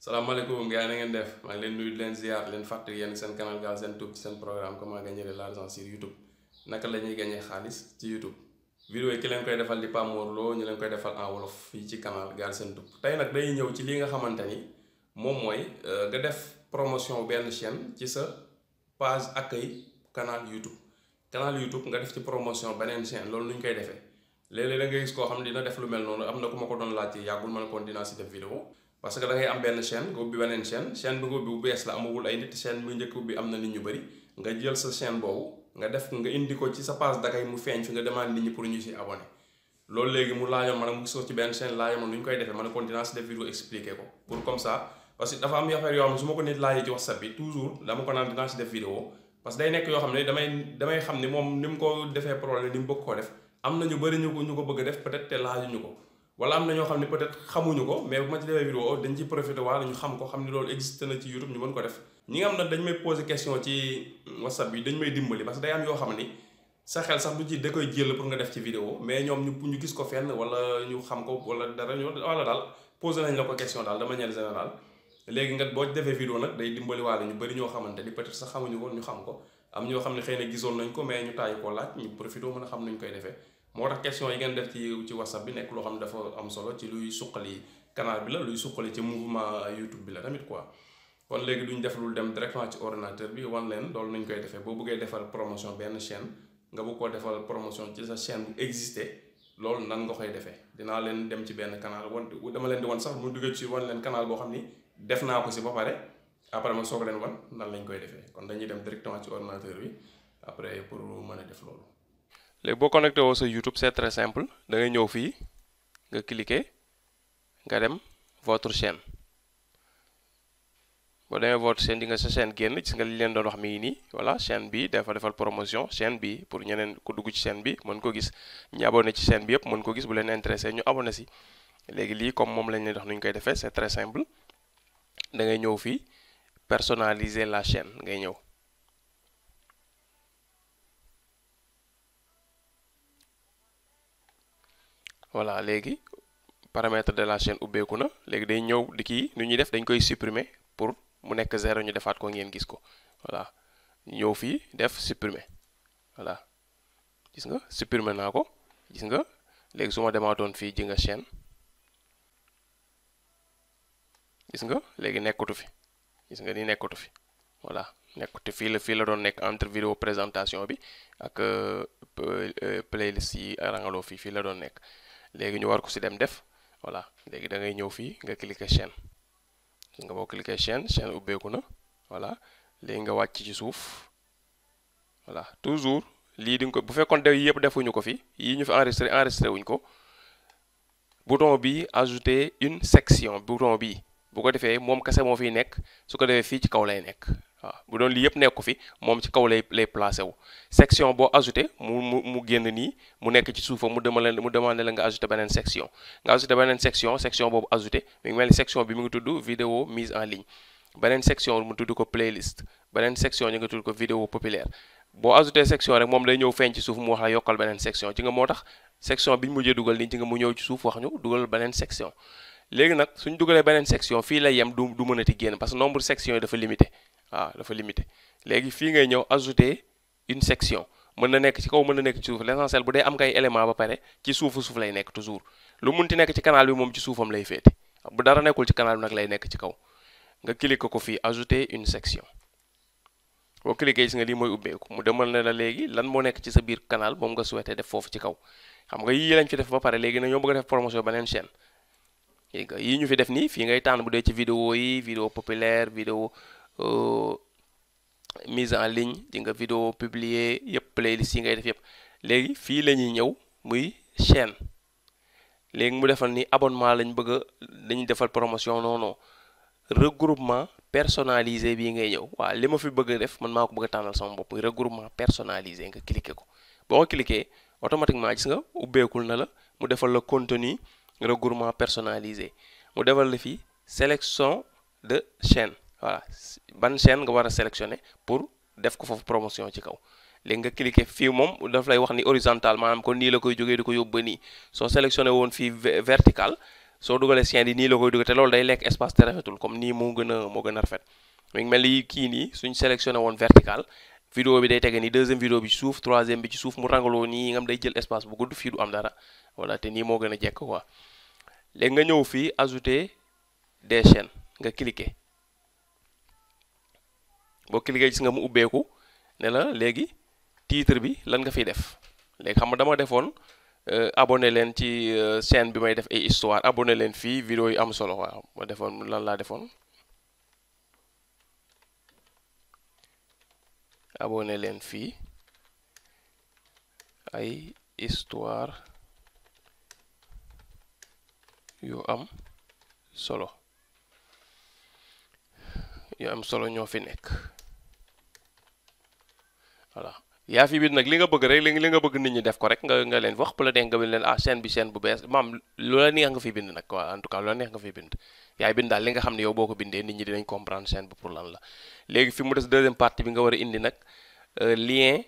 salaamaaleykum gars yi na ngeen def maa ngi leen nuyu di leen ziar leen fàttali yéen seen canal Galsen Tube ci seen programme comment gagner de l'argent sur YouTube naka la ñuy gagner xaalis ci YouTube. vidéo yi ki leen koy defal di Pape Mor Lo ñu leen koy defal en wolof fii ci canal Galsen Tube tey nag day ñëw ci li nga xamante ni moom mooy nga def promotion benn chaîne ci sa page accueil canal YouTube. canal YouTube nga def ci promotion beneen chaîne loolu nu ñu koy defee léeg-léeg da ngay gis koo xam ne dina def lu mel noonu am na ku ma ko doon laajte yàggul ma ne kon dinaa si def vidéo. parce que da ngay am benn chaîne nga ubbi beneen chaîne bi nga ubbi bu bees la amagul ay nit chaîne bu njëkk ubbi am na nit ñu bëri nga jël sa chaîne boobu nga def nga indi ko ci sa page d'accueil mu feeñ fi nga demande nit ñi pour ñu si abonné loolu léegi mu laajoon ma ne mu gisoo ci benn chaîne laajoon ma nu ñu koy defee ma ne kon dinaa si def vidéo expliqué ko pour comme ça parce que dafa am affaire yoo xam ne su ma ko nit laajee ci WhatsApp bi toujours dama ko naan dinaa si def vidéo parce que day nekk yoo xam ne damay xam ni moom ni mu ko defee problème ni mu bëgg koo def am na ñu bëri ñu ko bëgg a def peut-être te laajuñu ko wala am na ñoo xam ne peut-être xamuñu ko mais bu ma ci defee vidéo dañ ci profité wala ñu xam ko xam ni loolu existe na ci YouTube ñu mën ko def ñi nga xam ne dañ may poser question ci WhatsApp bi dañ may dimbali parce que day am yoo xam ni sa xel sax du ci da koy jël pour nga def ci vidéo mais ñoom ñu gis ko fenn wala ñu xam ko wala dara ñu wala daal poser nañ la ko question daal de manière générale léegi nga boo defee vidéo nag day dimbali wala ñu bëri ñoo xamante ni peut-être sax xamuñu ko ñu xam ko am ñoo xam ne xëy na gisoon nañ ko mais ñu tàyyi koo laaj ñu profité mën a xam nuñ koy defee moo tax question yi ngeen def ci WhatsApp bi nekk loo xam ne dafa am solo ci luy suqali canal bi la luy suqali ci mouvement YouTube bi la tamit quoi kon léegi duñ def lu dem directement ci ordinateur bi wan leen loolu nuñ koy defee boo bëggee defal promotion benn chaîne nga bëgg koo defal promotion ci sa chaîne bu existé loolu nan nga koy defee dinaa leen dem ci benn canal wan dama leen di wan sax mu duggee ci wan leen canal boo xam ni def naa ko si ba pare après ma soog leen wan nan lañ koy defee kon dañuy dem directement ci ordinateur bi après pour mën a def loolu. léegi boo connecté woo sa YouTube c'est très simple da ngay ñëw fii nga cliquer nga dem votre chaîne boo demee votre chaîne di nga sa chaîne génn gis nga li leen doon wax mi ngi nii voilà chaîne bi dafa defal promotion chaîne bi pour ñeneen ku dugg ci chaîne bi mën ko gis ñu abonné ci chaîne bi yëpp mën ko gis bu leen intéressé ñu abonné si léegi lii comme moom lañ leen wax nu ñu koy defee c'est très simple da ngay ñëw fii personnaliser la chaîne ngay ñëw. voilà léegi paramètre de la chaîne ubbeeku na léegi day ñëw di kii nu ñuy def dañ koy supprimer pour mu nekk 0 ñu defaat ko ngeen gis ko voilà ñëw fii def supprimer voilà gis nga supprimer naa ko gis nga léegi su ma demaatoon fii ji nga chaîne gis nga léegi nekkatu fi gis nga ni nekkatu fi voilà nekkatu fii la doon nekk entre vidéo présentation bi ak playlist yi rangaloo fii la doon nekk léegi ñu war ko si dem def voilà léegi da ngay ñëw fii nga cliquer chaîne nga boo cliquer chaîne ubbeeku na voilà léegi nga wàcc ci suuf voilà toujours lii di nga ko bu fekkoon de yëpp defuñu ko fi yii ñu fi enregistré wuñ ko bouton bi ajouter une section bouton bi bu ko defee moom kese moo fiy nekk su ko defee fii ci kaw lay nekk waaw bu doon lii yëpp nekk ko fi moom ci kaw lay placé wu section boo ajouté mu génn nii mu nekk ci suufam mu demandé la nga ajouté beneen section boobu ajouté mi ngi mel ni section bi mu ngi tudd vidéo mise en ligne beneen section mu tudd ko playlist beneen section ñu nga tudd ko vidéo populaire boo ajouté section rek moom day ñëw feeñ ci suuf mu wax la yokkal beneen section ci nga moo tax section bi ñu mujjee dugal nii ci nga mu ñëw ci suuf wax ñu dugal beneen section léegi nag suñ dugalee beneen section fii lay yem du mënati génn parce que nombre section yi dafa limité waaw dafa limité léegi fii ngay ñëw ajouter une section mën na nekk ci kaw mën na nekk ci suuf l'essentiel bu dee am ngay élément ba pare ci suuf lay nekk toujours lu munti nekk ci canal bi moom ci suufam lay féete bu dara nekkul ci canal bi nag lay nekk ci kaw nga cliquer ko fii ajouter une section boo cliquer gis nga lii mooy ubbeeku mu demal ne la léegi lan moo nekk ci sa biir canal moom nga souhaité def foofu ci kaw xam nga yii lañ fi def ba pare léegi nag ñoo bëgg a def promotion beneen chaîne yii ñu fi def nii fii ngay tànn bu dee ci vidéo yi vidéo populaire vidéo mise en ligne di nga vidéo publier yëpp playlist yi ngay def yëpp léegi fii la ñuy ñëw muy chaîne léegi mu defal ni abonnement lañ bëgg a dañuy defal promotion non regroupement personnalisé bii ngay ñëw waaw li ma fi bëgg a def man maa ko bëgg a tànnal sama bopp muy regroupement personnalisé nga cliquer ko boo ko cliquer automatiquement gis nga ubbeekul na la mu defal la contenu regroupement personnalisé mu defal la fii sélection de chaîne voilà ban chaîne nga war a sélectionner pour def ko foofu promotion ci kaw léegi nga cliquer fii moom daf lay wax ni horizontal maanaam kon nii la koy jógee di ko yóbbu nii soo sélectionné woon fii vertical soo dugalee chaîne yi nii la koy dugal te loolu day lekk espace te rafetul comme nii moo gën a rafet mi ngi mel ni kii nii suñ sélectionné woon vertical vidéo bi day tege nii deuxième vidéo bi ci suuf troisième bi ci suuf mu rangaloo nii ngam day jël espace bu gudd fii du am dara voilà te nii moo gën a jekk quoi léegi nga ñëw fii ajouter des chaînes nga cliquer boo cliquer gis nga mu ubbeeku ne la léegi titre bi lan nga fiy def léegi xam nga dama defoon abonné leen ci chaîne bi may def ay histoire abonné leen fii vidéo yi am solo waaw ma defoon lan laa defoon abonné leen fii ay histoire yu am solo ñoo fi nekk voilà yaa fi bind nag li nga bëgg rek li nga bëgg nit ñi def ko rek nga leen wax bu la dee nga bind leen chaîne bi chaîne bu bees maam lu la neex nga fi bind nag quoi en tout cas lu la neex nga fi bind yaay bind daal li nga xam ne yow boo ko bindee nit ñi dinañ comprendre chaîne bi pour lan la léegi fi mu des deuxième partie bi nga war a indi nag lien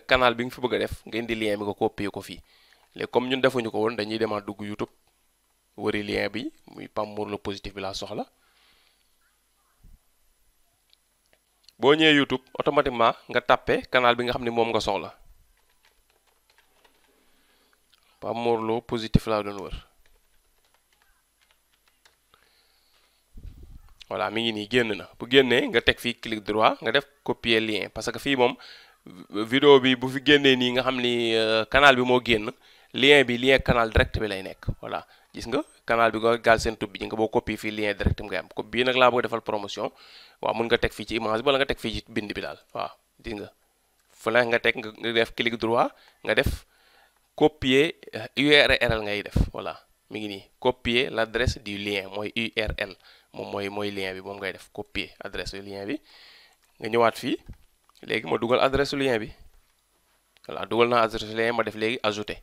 canal bi nga fi bëgg a def nga indi lien bi nga copier ko fii léegi comme ñun defuñu ko woon dañuy demaat dugg YouTube wari lien bi muy Pape Mor Lo Positif bi laa soxla boo ñëwee YouTube automatiquement nga tàppe canal bi nga xam ne moom nga soxla Pape Mor Lo Positif laa doon wër voilà mi ngi nii génn na bu génnee nga teg fii clic droit nga def copier lien parce que fii moom vidéo bi bu fi génnee nii nga xam ni canal bi moo génn lien canal direct bi lay nekk voilà gis nga canal bi nga Galsen Tube bi nga boo copier fii lien direct nga am ko bii nag laa bëgg defal promotion waaw mën nga teg fii ci image bi wala nga teg fii ci bind bi daal waaw gis nga fu la nga teg nga def clic droit nga def copier URL ngay def voilà mi ngi nii copier l'adresse du lien mooy URL moom mooy lien bi moom ngay def copier adresse du lien bi nga ñëwaat fii léegi ma dugal adresse du lien bi voilà dugal naa adresse du lien ma def léegi ajouter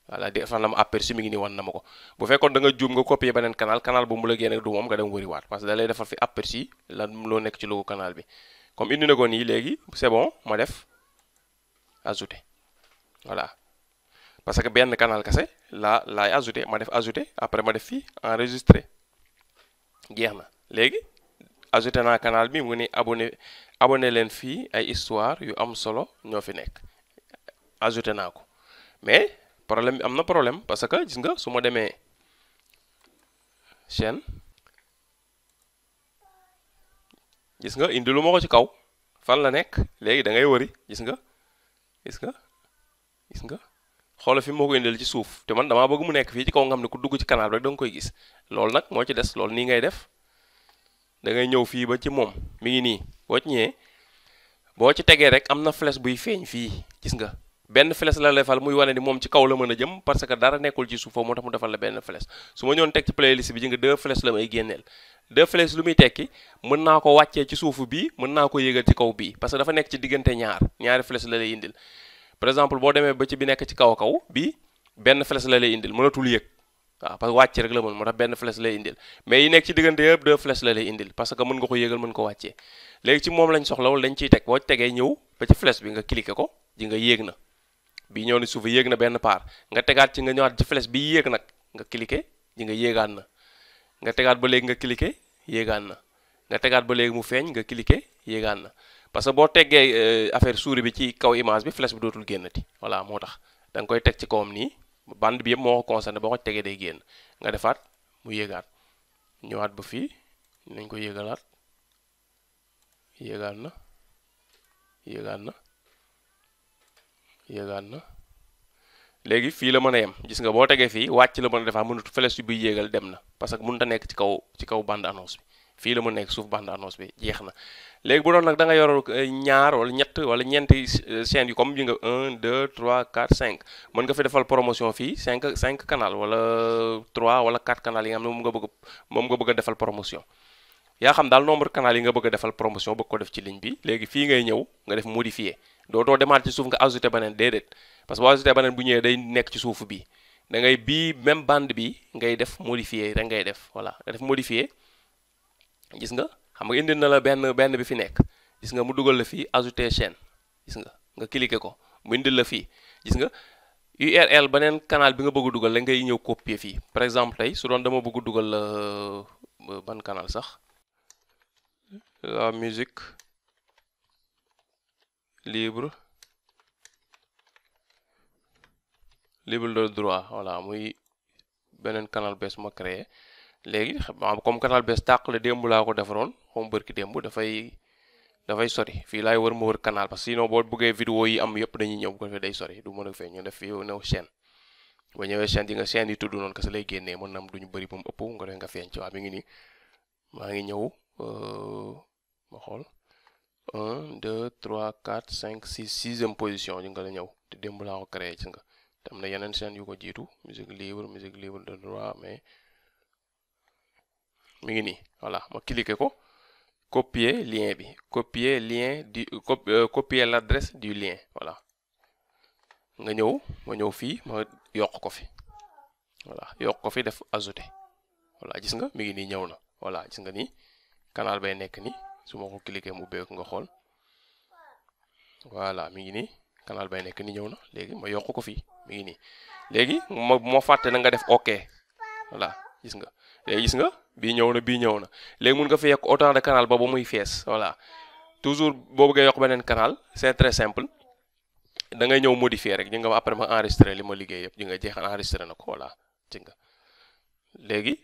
voilà defal na ma aperçu mi ngi nii wan na ma ko bu fekkoon da nga juum nga copier beneen canal bu mu la génne du moom nga dem wëriwaat parce que da lay defal fi aperçu lan loo nekk ci logo canal bi comme indi na ko nii léegi c'est bon ma def ajouter voilà parce que benn canal kese laay ajouter ma def ajouter après ma def fii enregistrer jeex na léegi ajouté naa canal bi mu ni abonné leen fii ay histoire yu am solo ñoo fi nekk ajouté naa ko mais problème bi am na problème parce que gis nga su ma demee chaîne gis nga indi lu ma ko ci kaw fan la nekk léegi da ngay wëri gis nga xoola fi moo ko indil ci suuf te man damaa bëgg mu nekk fii ci kaw nga xam ne ku dugg ci canal rek da nga koy gis loolu nag moo ci des loolu nii ngay def da ngay ñëw fii ba ci moom mi ngi nii boo ci ñëwee boo ci tegee rek am na flèche buy feeñ fii gis nga benn flèche la defal muy wane ni moom ci kaw la mën a jëm parce que dara nekkul ci suuf foofu moo tax mu defal la benn flèche su ma ñëwoon teg ci playlist bi ji nga deux flèches la may génneel deux flèches lu muy tekki mën naa ko wàccee ci suufu bii mën naa ko yéegal ci kaw bii parce que dafa nekk ci diggante ñaari flèche la lay indil par exemple boo demee ba ci bi nekk ci kaw bii benn flèche la lay indil mënatul yëg waaw parce que wàcce rek la mën moo tax benn flèche lay indil mais yi nekk ci diggante yëpp deux flèches la lay indil parce que mën nga ko yéegal mën ko wàccee léegi ci moom lañ soxlawul dañ ciy teg boo ci tegee ñëw ba ci flèche bi nga cliquer ko ji nga yéeg na bii ñëw ni suufa yéeg na benn part nga tegaat ci nga ñëwaat ci flèche bi yéeg nag nga cliquer ji nga yéegaat na nga tegaat ba léegi nga cliquer yéegaat na nga tegaat ba léegi mu feeñ nga cliquer yéegaat na parce que boo teggee affaire souris bi ci kaw image bi flèche bi dootul génnati voilà moo tax da nga koy teg ci kawam nii bande bi yëpp moo ko concerné boo ko tegee day génn nga defaat mu yéegaat ñëwaat ba fii nañ ko yéegalaat yéegaat na léegi fii la mën a yem gis nga boo tegee fii wàcc la mën a defaa mënut flèche bi yéegal dem na parce que mënut a nekk ci kaw bande annonce bi fii la mën a nekk suuf bande annonce bi jeex na léegi bu doon nag da nga yor ñaar wala ñett wala ñeenti chaînes yu comme bi nga 1 2 3 4 5 mën nga fi defal promotion fii 5 canal wala 3 wala 4 canal yi nga xam ne moom nga bëgg a defal promotion yaa xam daal nombre canal yi nga bëgg a defal promotion bëgg ko def ci ligne bi léegi fii ngay ñëw nga def modifier doo demaat ci suuf nga ajouté beneen déedéet parce que boo ajouté beneen bu ñëwee day nekk ci suufu bii da ngay bii même bande bi ngay def modifier rek ngay def voilà nga def modifier gis nga xam nga indi na la benn bi fi nekk gis nga mu dugal la fii ajouter chaîne gis nga cliquer ko mu indil la fii gis nga URL beneen canal bi nga bëgg a dugal la ngay ñëw copier fii par exemple tey su doon dama bëgg a dugal ban canal sax la musique libre de droit voilà muy beneen canal bees ma créé léegi comme canal bees tàq la démb laa ko defaroon xom bërki démb dafay sori fii laay wër ma wër canal parce que sinon boo bëggee vidéo yi am yëpp dañuy ñëw bu ko defee day sori du mën a feeñ ñu def fii new chaîne ba ñëwee chaîne yi nga chaîne yi tudd noonu kese lay génnee mën na am duñu bëri ba mu ëpp nga def nga feeñ ci waa mi ngi nii maa ngi ñëw ma xool 1 2 3 4 5 6 sixième position ñu nga la ñëw te démb laa ko créé ci nga te am na yeneen chaîne yu ko jiitu musique libre de droit mais mi ngi nii voilà ma cliquer ko copier lien bi copier l'adresse du lien voilà nga ñëw ma ñëw fii ma yokk ko fi voilà yokk ko fi def ajouter voilà gis nga mi ngi nii ñëw na voilà gis nga nii canal bay nekk nii su ma ko cliquer mu ubbeeku nga xool voilà mi ngi nii canal bay nekk nii ñëw na léegi ma yokk ko fii mi ngi nii léegi moo fàtte na nga def ok voilà gis nga léegi gis nga bii ñëw na léegi mun nga fi yokk autant de canal ba muy fees voilà toujours boo bëggee yokk beneen canal c'est très simple da ngay ñëw modifier rek ñu nga après ma enregistré li ma liggéey yëpp ñu nga jeexal enregistré na ko voilà gis nga léegi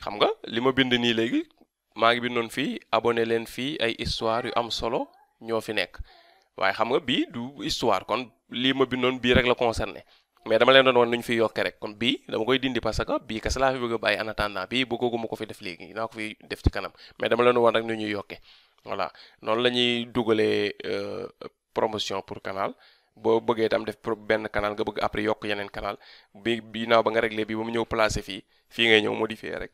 xam nga li ma bind nii léegi maa ngi bindoon fii abonné leen fii ay histoire yu am solo ñoo fi nekk waaye xam nga bii du histoire kon lii ma bindoon bii rek la concerné mais dama leen doon wan nu ñu fiy yokkee rek kon bii dama koy dindi parce que bii kese laa fi bëgg a bàyyi en attendant bii bëgguma ko fi def léegi naa ko fi def ci kanam mais dama leen wan rek nu ñuy yokkee voilà noonu la ñuy dugalee promotion pour canal boo bëggee tam def benn canal nga bëgg après yokk yeneen canal bii naaw ba nga réglé bii ba mu ñëw placé fii ngay ñëw modifier rek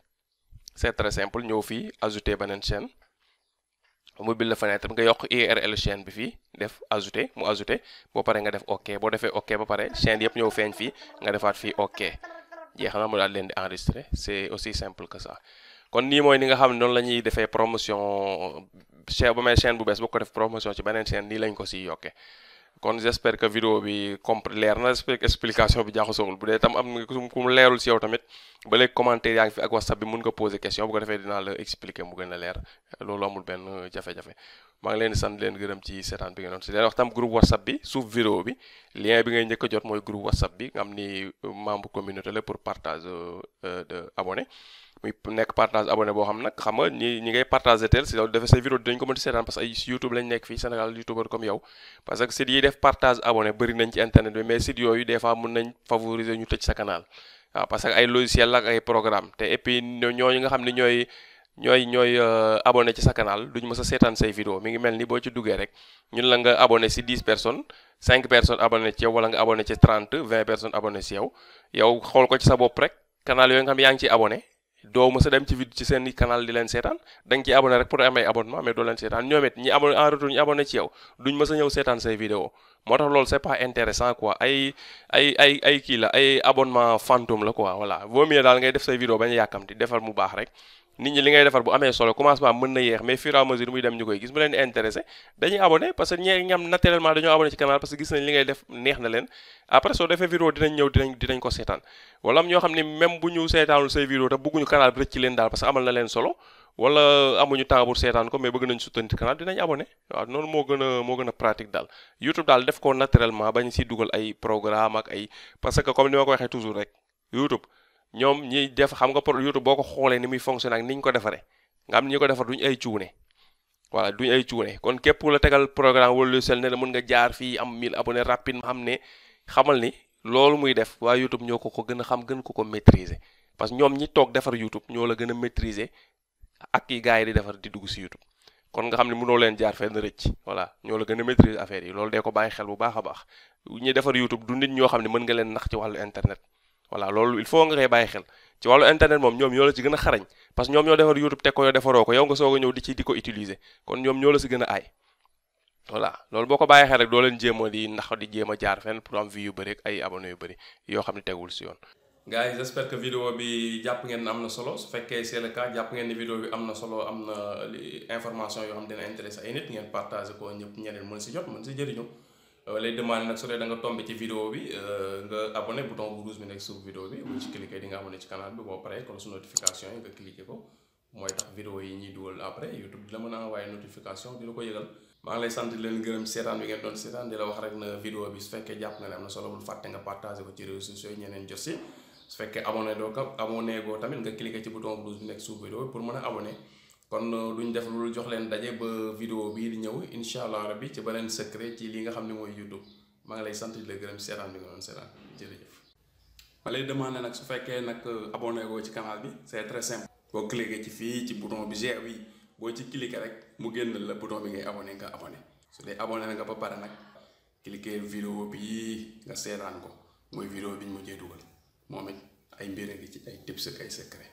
c'est très simple ñëw fii ajouter beneen chaîne mobile la fenêtre nga yokk URL chaîne bi fii def ajouter mu ajouter boo paree nga def ok boo defee ok ba pare chaîne yëpp ñëw feeñ fii nga defaat fii ok jeex na mu daal leen di enregistrer c'est aussi simple que ça kon nii mooy ni nga xam ne noonu la ñuy defee promotion chaîne ba may chaîne bu bees boo ko def promotion ci beneen chaîne nii lañ ko siy yokkee kon j'espère que vidéo bi leer na explication bi jaxasoowul bu dee tam am nga ku mu leerul si yow tamit ba léegi commentaire yaa ngi fi ak whatsapp bi mun nga poser question bu ko defee dinaa la expliquer mu gën a leer loolu amul benn jafe-jafe maa ngi leen di sant leen gërëm ci seetaan bi ngeen doon si leen wax tam groupe whatsapp bi suuf vidéo bi lien bi ngay njëkk a jot mooy groupe whatsapp bi nga am ni membre communauté la pour partage de abonné muy nekk partage abonné boo xam nag xam nga ñi ngay partagé teel si yow defee say vidéo dinañ ko mën di seetaan parce que ay YouTube lañ nekk fii Sénégal youtubeur comme yow parce que sites yi def partage abonné bëri nañ ci internet bi mais sites yooyu des fois mën nañ favoriser ñu tëj sa canal waaw parce que ay logiciel ak ay programme te et puis ñooñu nga xam ne ñooy abonné ci sa canal duñ mës a seetaan say vidéo mi ngi mel ni boo ci duggee rek ñun la nga abonné si 10 personnes 5 personnes abonné ci yow wala nga abonné ci 30 20 personnes abonné si yow xool ko ci sa bopp rek canal yooyu nga xam ne yaa ngi ciy abonné doo mës a dem ci seen canal di leen seetaan da nga ciy abonné rek pour am ay abonnement mais doo leen seetaan ñoom it ñi abonné en retour ñu abonné ci yow duñ mës a ñëw seetaan say vidéo moo tax loolu c'est pas intéressant quoi ay kii la ay abonnement fantôme la quoi voilà vaut mieux daal ngay def say vidéo bañ a yàkkamti defal mu baax rek nit ñi li ngay defar bu amee solo commencement mën na yéex mais fur et à mesure muy dem ñu koy gis mu leen di intéressé dañuy abonné parce que ñi ñam naturellement dañoo abonné ci canal parce que gis nañ li ngay def neex na leen après soo defee vidéo dinañ ñëw dinañ ko seetaan wala am ñoo xam ne même bu ñu seetaanul say vidéo te bëgguñu canal bi rëcc ci leen daal parce que amal na leen solo wala amuñu temps pour seetaan ko mais bëgg nañ soutenir canal dinañ abonné waaw noonu moo gën a pratique daal YouTube daal def ko naturellement bañ si dugal ay programme ak ay parce que comme ni ma ko waxee toujours rek YouTube ñoom ñiy def xam nga pour YouTube boo ko xoolee ni muy fonctionner ak ni ñu ko defaree nga am ñi ko defar duñu ay cuune voilà duñu ay cuune kon képp ku la tegal programme wala logiciel ne la mën nga jaar fii am 1000 abonnés rapidement xam ne xamal ni loolu muy def waa YouTube ñoo ko gën a xam gën ko maîtriser parce que ñoom ñi toog defar YouTube ñoo la gën a maîtriser ak yi gars yi di defar di dugg si YouTube kon nga xam ne mënoo leen jaar fenn rëcc voilà ñoo la gën a maîtriser affaire yi loolu dee ko bàyyi xel bu baax a baax ñi defar YouTube du nit ñoo xam ne mën nga leen nax ci wàllu internet voilà loolu il faut nga koy bàyyi xel ci wàllu internet moom ñoom ñoo la ci gën a xarañ parce que ñoom ñoo defar YouTube teg ko yow defaroo ko yow nga soog a ñëw di ko utiliser kon ñoom ñoo la si gën a aay voilà loolu boo ko bàyyi xel rek doo leen jéem a di ndax di jéem a jaar fenn pour am vues yu bëri ak ay abonnés yu bëri yoo xam ne tegul si yoon. gars yi j'espère que vidéo bi jàpp ngeen ne am na solo su fekkee c'est le cas jàpp ngeen ne vidéo bi am na solo am na information yoo xam dina intéressé ay nit ngeen partagé ko ñëpp ñeneen mën si jot mën si jëriñu lay demandé nag su dee da nga tombé ci vidéo bi nga abonné bouton bu rouge bi nekk suuf vidéo bi bu ci cliqué di nga abonné ci canal bi boo paree kon su notification yi nga cliqué ko mooy tax vidéo yi ñuy dugal après YouTube di la mën a envoyé notification di la ko yëgal. maa ngi lay sant di leen gërëm seetaan bi ngeen doon seetaan di la wax rek na vidéo bi su fekkee jàpp nga ne am na solo bul fàtte nga partagé ko ci réseaux sociaux yi ñeneen jot si su fekkee abonné goo tamit nga cliqué ci bouton rouge bi nekk suuf vidéo bi pour mën a abonné. kon duñ def lu jox leen daje ba vidéo bii di ñëw incha allah rabbi ci beneen secret ci li nga xam ne mooy YouTube maa ngi lay sant di la gërëm seetaan bi nga doon seetaan jërëjëf. ma lay demandé nag su fekkee nag abonné goo ci canal bi c'est très simple. boo cliqué ci fii ci bouton bi G bi boo ci cliqué rek mu génn la bouton bi ngay abonné nga abonné su dee abonné nga ba pare nag cliqué vidéo bi nga seetaan ko mooy vidéo bi ñu mujjee dugal moom it ay mbir ngi ci ay tips ak ay secret.